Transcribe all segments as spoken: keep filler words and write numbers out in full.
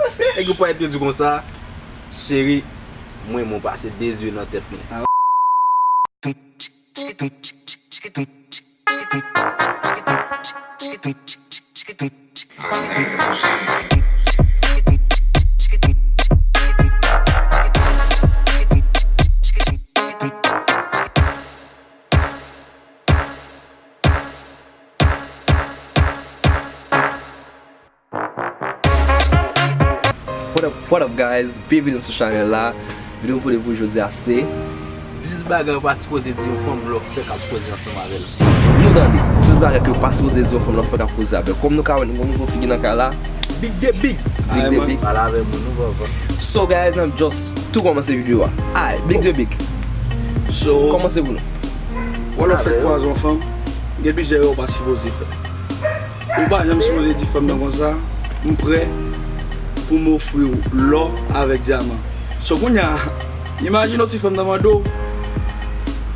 Nèg yo pral te di konsa, cheri, mwen, mwen pase de zye nan tèt mwen. What up, what up guys? Byenvini sou chanèl la. Videyo m pote pou jodi a se dis bagay ou pa sipoze di yon fanm lè w fèk ap koze ansanm avè l. Nou tande dis bagay ke w pa sipoze di yon fanm lè w fèk ap koze avè l. Kòm nou ka wè, nou gon nouvo figi nan kay la. Big de big. Big de big. Pale avè moun nou papa. So guys, n ap just tou kòmanse videyo a. Alright, big de big. So, Kòmanse pou nou. Wè lè w fèk kwaze yon fanm, gen plizyè erè w pa sipoze fè. Ou pa janm sipoze di fanm nan konsa, m prè pou m ofri w lò avèk dyaman. So kounye a, imajine w si fanm nan mande w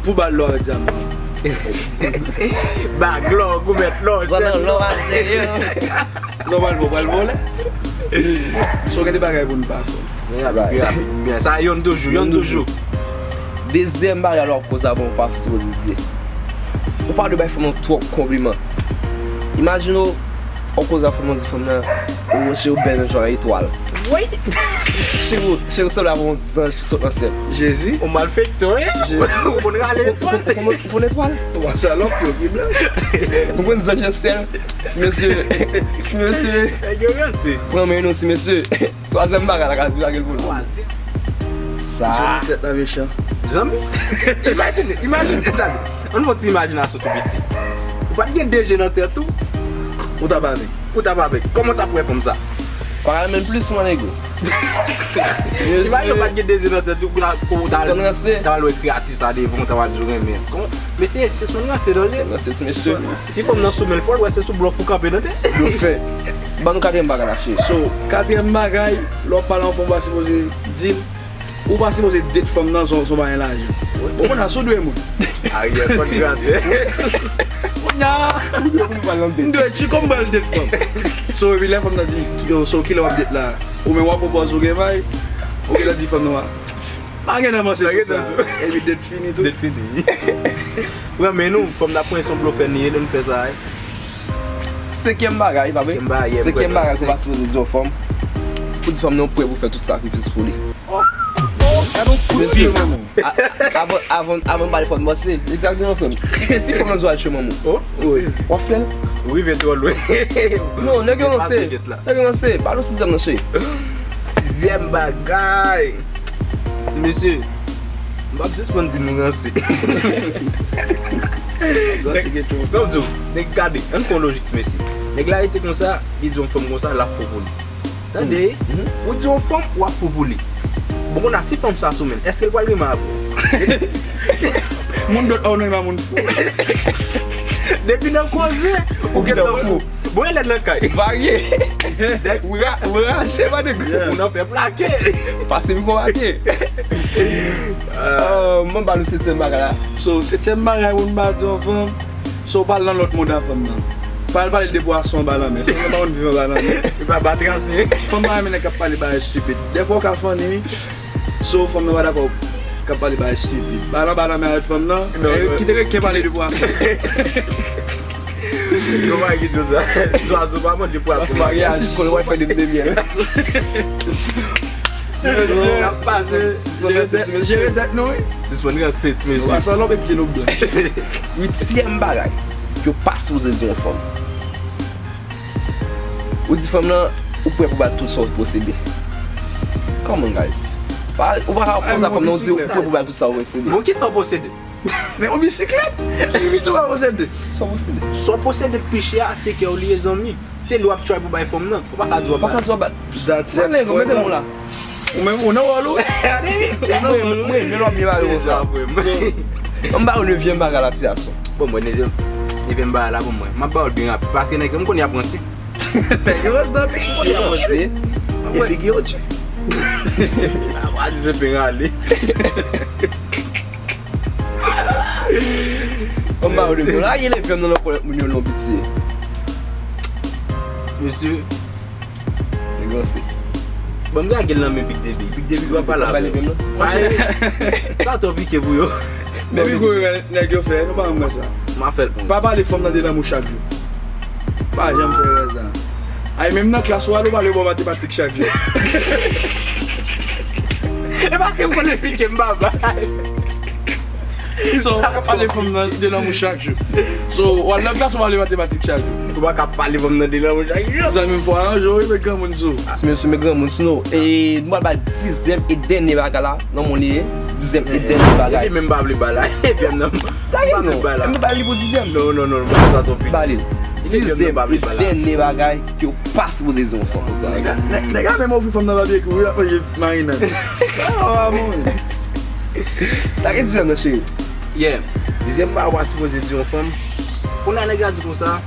pou ba l lò avèk dyaman. Bag lò, goumèt lò, Pran chèn nan lò lò. Ase yo. Nòmal pou w pral vòlè. So gen de bagay pou n pa fè. Men rapid, men rapid, men rapid. Sa youn toujou, youn toujou. Dezyèm bagay lè w ap koze avè yon fanm, w pa sipoze di. Ou pa dwe bay fanm nan twòp konpliman. Imajine w, w ap koze avè fanm nan, di fanm nan, o cheri, ou bèl menm jan etwal. Cheri, cheri, ou sanble avè yon zanj ki sot nan syèl. Jezi. Ou malfektè, wi. Ou konn rale etwal. Ou konn etwal? Twa salòp yo ki blan. Ou konn zanj nan syèl? Ti mesye, ti mesye, Nèg yo ranse. Pran men nou, ti mesye. Twazyèm bagay la ka di lage l pou nou. Sa. Tèt la mechan. Zanmi, imajine, imajine, tande. Ann fè yon ti imajinasyon tou piti. Ou pa t gen de je nan tèt ou, Ou t ap avè. ou t ap avè. Kòman w t ap wè fanm sa? Pa ka menm plis mwen nego. Imajine ou pa t gen de je nan tèt ou, pou ou t al, Sispann ranse. T al wè kreyati sa devan, ou t ap di w renmen. Kòman? Mesye, sispann ranse, tande. Sispann ranse, ti mesye. Si fanm nan sou men l fò, l wè se sou blòf ou kanpe, tande. Blofè. Ban nou katriyèm bagay la, cheri. So, katriyèm bagay, lè w ap pale yon fanm, ou pa sipoze di l, ou pa sipoze date fanm nan, se yon, se yon bagay lajan. Ou konn a sou dwe moun. Aryè kòd grate. Kounye a, m dwe tchiko m pral date fanm. So, epi lè fanm nan di, yo, so kilè w ap date la? Ou menm w ap pwopòze ou gen bay, ou gentan di fanm nan, pa gen nan manse sou sa. Epi date fini tou. Date fini. Pran men nou, fanm nan pran yon blofè li ye, lè nou fè sa, wi. Senkyèm bagay, pa vre? Senkyèm bagay, Senkyèm mwen, bagay ke w pa sipoze di yon fanm. Ou di fanm nan ou prè pou fè tout sakrifis pou li. Mesye, a- avan, avan, avan m pale fò n panse. Egzakteman, frè m. Si, si fanm nan di w al tchwe manman w, Oh, ou sezi. W ap fè l? Ou rive twò lwen. Non, nèg yo ranse. Pase get la. Nèg yo ranse. Ba nou sizyèm nan, cheri. Sizyèm bagay. Ti mesye, m p ap sispann di nou ranse. Ranse gen twòp. Non, m di w, nèg gade, ann fè yon lojik, ti mesye. Nèg la rete konsa, li di yon fanm konsa, l ap fou pou li. Tande, ou di yon fanm, w ap fou pou li. Bon, kounye a, si fanm sa sou men l, èske l pral renmen avè w? Moun dòt a w nan moun fou. Depi nan koze, ou gentan fou. Bon, elèd nan kay. Varye. Ou ra- ou rache, pa de gou. Moun nan fè plake. Pase mi konbate. Euh, mwen ba nou setyèm bagay la. So, setyèm bagay, ou n ba di yon fanm, so, w pa al nan lòt mond a fanm nan. Pa al pale de pwason anba lanmè. Fanm nan pa konn viv anba lanmè. Li pa ba trase. Fanm nan renmen nèg k ap pale bagay stupid. Dèfwa w ka funny, wi. So, fanm nan pa dakò k ap pale bagay stupid. Ba al anba lanmè avèk fanm nan. Non, E, non. kite reken pale de pwason. Yo pa ki di sa. Zwazo pa mande pwason. Maryaj, konnen w ap fè de de myèl. Yo ap pase. Jere tèt, jere tèt nou, wi. Sispann ranse, ti mesye. Pwason lòp epi nou blan. Uityèm bagay ke w pa sipoze di yon fanm. Ou di fanm nan, ou prè pou ba l tout sa w posede. Come on, guys. Pa, ou pa ka konsa fanm nan, ou di ou prè pou ba l tout sa w posede. Bon, ki sa w posede? Men yon bisiklèt. Ki bisiklèt ou posede? Sa w posede. Sa w posede pi chè a, se kè w li ye, zanmi. Se li w ap try pou bay fanm nan. Ou pa ka di w ap Pa ka bay. Di w ap bay. That's it. Mwen, mwen, mwen, mwen la. Ou menm, ou nan wòl ou? Mwen, mwen, mwen, mwen, mwen, mwen, mwen, mwen, Deja, frè m. Ann ba yo nevyèm bagay la, ti gason. Bon, mwen, nezyèm, nevyèm bagay la pou mwen. M ap ba yo l byen rapid. Paske nèg sa, m konnen y ap ranse. Nèg yo ranse nan peyi. Ranse. E figi yo di. A pa di se pe rale. Ann ba yo nevyèm. Lage nevyèm nan nan kòlèt moun yo lon piti. Ti mesye. Li ranse. Ban m lage l nan men Big Debi. Big Debi dwa pale avè l. Sa twò pike pou yo. Men Big Debi, nèg yo fè, nou pa renmen sa. M a fè l onz. Pa pale fanm nan de lanmou chak jou. Pa janm fè erè sa. Ay, menm nan klas ou al, ou pale bò matematik chak jou. E paske m konn pike m pa bay. So, pa pale fanm nan de lanmou chak jou. So, w al nan klas ou pale matematik chak jou. Ou pa ka pale fanm nan de lanmou chak jou. Zanmi m, fò aranje w wi, met granmoun sou ou. Ti mesye, met granmoun sou nou. E nou pral bay dizyèm e dènye bagay la. Nan moun li ye. Dizyèm e dènye bagay. Li menm pa vle bay la. Epi m nan. Lage m non. M pa li pou dizyèm. Non, non, non, non, sa twò piti. Ba li. Dizyèm e dènye bagay ke w pa sipoze di yon fanm konsa. Nèg la, nèg la menm ofri fanm nan papye kou, wi, l ap manje marinad. Ah, mon. Lage dizyèm nan, cheri. Yeah. Dizyèm bagay w pa sipoze di yon fanm. Kounye a nèg la di konsa,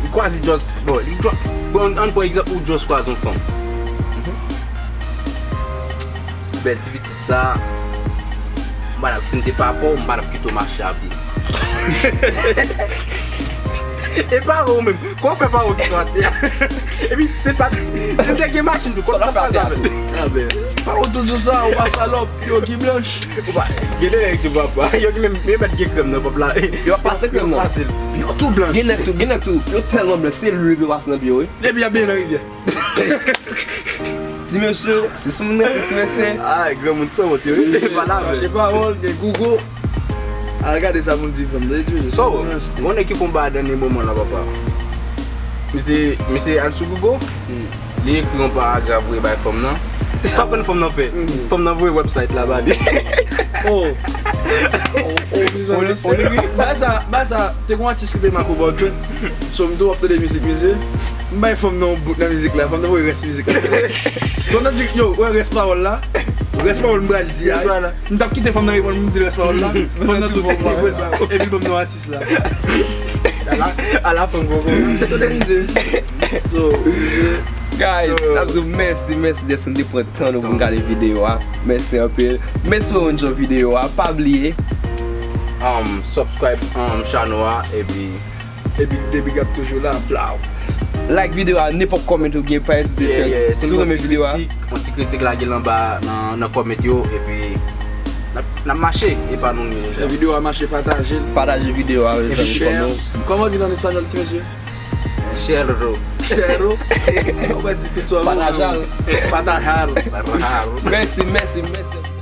li kwazi just, bon, li just, bon, ann pran egzanp, ou just kwaze yon fanm. Bèl ti pitit sa, m pa t ap, si m te papa w, m pa t ap kite w mache a pye. E pare w menm, kòman w fè pare w kite w atè a? Epi, se pa, si m te gen machin tou, kòman w t ap fè avè l? Pare w toujou sa, ou pa salòp, yo ki blanch. Ou pa, gen de nèg tou papa, yo ki menm, yo mèt gen krèm nan pòp la. Yo ap pase krèm nan. Yo tou blanch. Gen nèg tou, gen nèg tou, yo tèlman blanch, se lwil yo pase nan pye yo, wi. Epi y ap benyen nan rivyè. Ti mesye, si sou moun nan, si ti mesye. Ay, granmoun sanwont yo, wi. Pale avè l. Chache pawòl, gen Google. Al gade sa moun di fanm nan. Ti mesye, oh, moun nan ki fon ba dènye moman la, papa. Misye, misye al sou Google. Li ekri yon paragraf voye bay fanm nan. Sa konn fanm nan fè? Fanm nan voye website la ba li. Oh. Oh, oh, oh, oh, oh, oh. Ba sa, ba sa, te gon atis ki te Marco Baldwin. So, m tou ap tande mizik misye. M bay fanm nan yon bout nan mizik la. Fanm nan voye rès mizik la. Fanm nan di, yo, wè rès pawòl la. Rès pawòl m pral di a. M t ap kite fanm nan reponn m di rès pawòl la. Fanm nan tou te reponn. Epi l ban m non atis la. Ala, ala fanm koko. Tande misye. So, misye. Guys, n ap di w mèsi, mèsi dèske n te pran tan nou pou n gade videyo a. Mèsi anpil. Mèsi pou w jwenn videyo a. Pa bliye, um, subscribe, um, channel a, epi, epi, epi big up toujou la, blaw. Like videyo a, nenpòt kòmantè ou gen, pa ezite fè l. Yeah, yeah. Si w renmen videyo a, yon ti kritik, lage l anba nan, nan kòmantè yo, epi n ap, n ap mache, e pa nou menm. Fè videyo a mache, pataje l. Pataje videyo a, mezanmi, fò nou. Kòman w di l an espanyòl, ti mesye? Share. Share. Ou pa di tout sa. Pataje l. Pataje l. Pataje l. Mèsi, mèsi, mèsi.